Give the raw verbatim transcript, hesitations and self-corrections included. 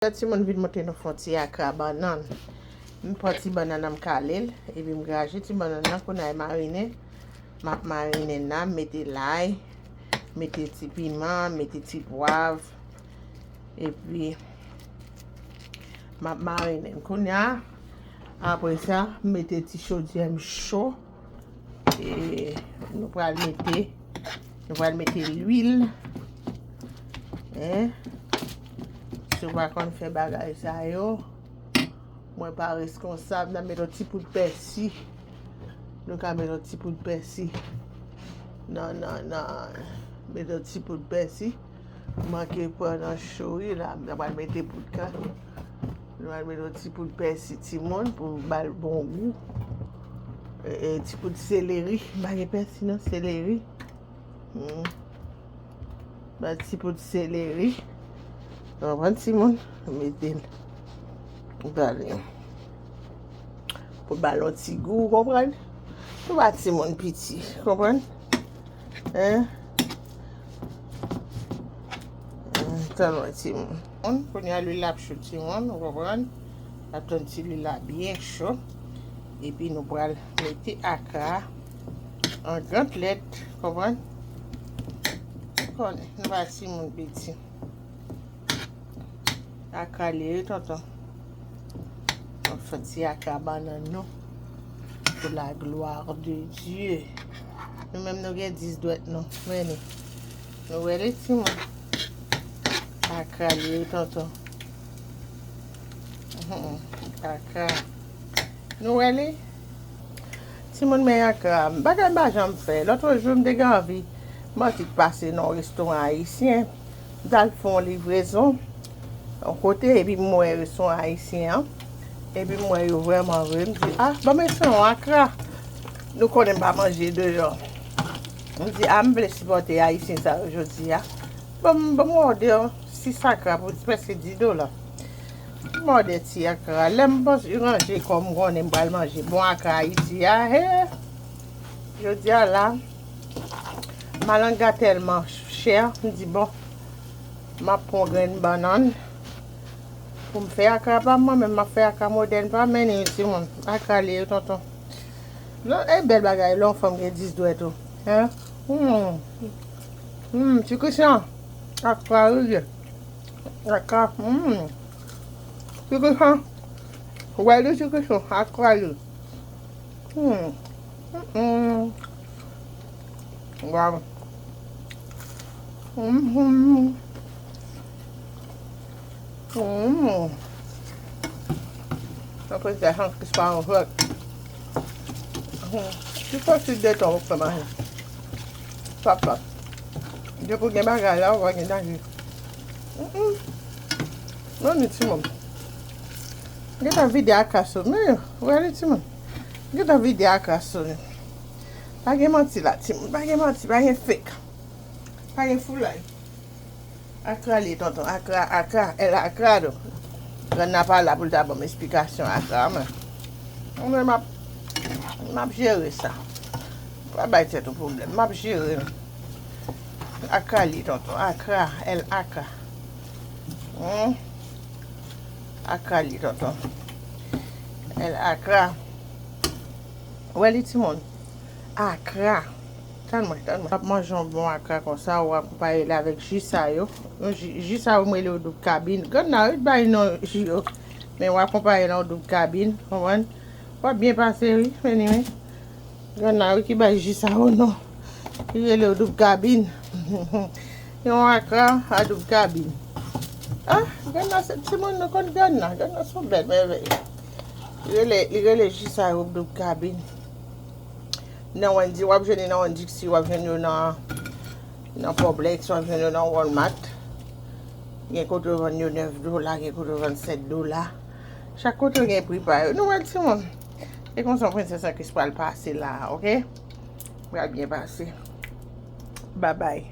Yon timoun vin montre nou fè yon ti akra bannann. M pran ti bannann nan, m kale l, epi m graje ti bannann nan, kounye a marinen. M ap marinen nan, m mete lay, mete ti piman, mete ti pwav, epi m ap marinen. Kounye a, apre sa, m mete ti chodyè m cho. E, nou pral mete, nou pral mete lwil. Hein? Si w pa konn fè bagay sa yo, mwen pa reskonsab. N a met yon ti poud pèsi. Nou ka met yon ti poud pèsi. Non, non, non. Met yon ti poud pèsi. Manke pran nan cho wi la. M ta pral mete poud ka. Nou al met yon ti poud pèsi timoun pou ba l bon gou. E, e, ti poud seleri. M pa gen pèsi non, seleri. Hmm. Ba ti poud seleri. Konprann timoun? Mete l. Gade. Pou ba l yon ti gou, konprann? Pou ba timoun piti, konprann? Hein? Hein, tann wè timoun. Kounye a lwil la ap cho timoun, ou konprann? Ap tann ti lwil la byen cho. Epi nou pral mete akra an grantlèt, konprann? Konnen, nou pa timoun piti. Akra li ye, tonton. Nou fè ti akra bannann nou. Pour la gloire de Dieu. Nou menm nou gen dis dwèt nou. Men li. Nou wè li timoun. Akra li ye, tonton. Mhm. Akra. Nou wè li? Timoun men akra. Bagay m pa janm fè. Lòt jou m te gen anvi. M anvi pase nan yon restoran ayisyen. M t al fè yon livrezon yon kote, epi m wè restoran ayisyen an. Epi m wè yo vrèman vre. M di, ah, ban m eseye yon akra. Nou konnen m pa manje deyò. M di, ah, m vle sipòte ayisyen sa yo jodi a. Ban m, ban m òde yon sis akra pou prèske dis dola. M òde ti akra. Lè m panse ranje kò m, konnen m pral manje bon akra Ayiti a, he! Jodi a la, malanga tèlman chè, m di, bon, m ap pran grenn bannann pou m fè akra pa m, mwen menm m ap fè akra modèn pa m, men li, timoun. Akra li ye, tonton. Non, e bèl bagay, lè yon fanm gen dis dwèt ou. Hein? Hmm. Hmm, ti Christian. Akra li ye. Akra, hmm. Ti Christian. Wè li, ti Christian. Akra li. Hmm. Mm-mm. Waw. Mm-hmm. Mm. Apre sa, san kis pa yon jwèt. Mm. Ti fè ti detan ou fè mache. Papa. Depi w gen bagay la, ou pa gen danje. Mm-mm. Non, ni timoun. Gentan vide akra sou. Men, ou wè li timoun. Gentan vide akra sou li. Pa gen manti la, timoun. Pa gen manti, pa gen fake. Pa gen foulay. Akra li, tonton. Akra, akra. El akra, do. Grann nan pa la pou l ta ban m esplikasyon akra, men. Mwen, m ap, m ap jere sa. Pa bay tèt ou pwoblèm. M ap jere. Akra li, tonton. Akra, el akra. Hmm. Akra li, tonton. El akra. Wè li, timoun. Akra. Tann mwen, tann mwen. W ap manje yon bon akra konsa, ou akonpaye li avèk ji sa yo. Yon ji, ji sa yo, m rele yo doub kabin. Grann nan, wi, bay non ji yo. Men w akonpaye nan yon doub kabin, konprann? W ap byen pase, wi, anyway. Grann nan, wi, ki bay ji sa yo non. Li rele yo doub kabin. Yon akra a doub kabin. Ah, grann nan se timoun nou konn grann nan. Grann nan se yon bèl mèvèy. Li rele, li rele ji sa yo doub kabin. Nan Wendy's, w ap jwenn yo nan Wendy's, w ap jwenn yo nan, nan Publix, w ap jwenn yo nan Walmart. Gen kote yo vann yo nèf dola, gen kote yo vann sèt dola. Chak kote yo gen pri pa yo. Nou wè timoun. E konsa Princess an Chris pral pase la, oke? Pral byen pase. Babay.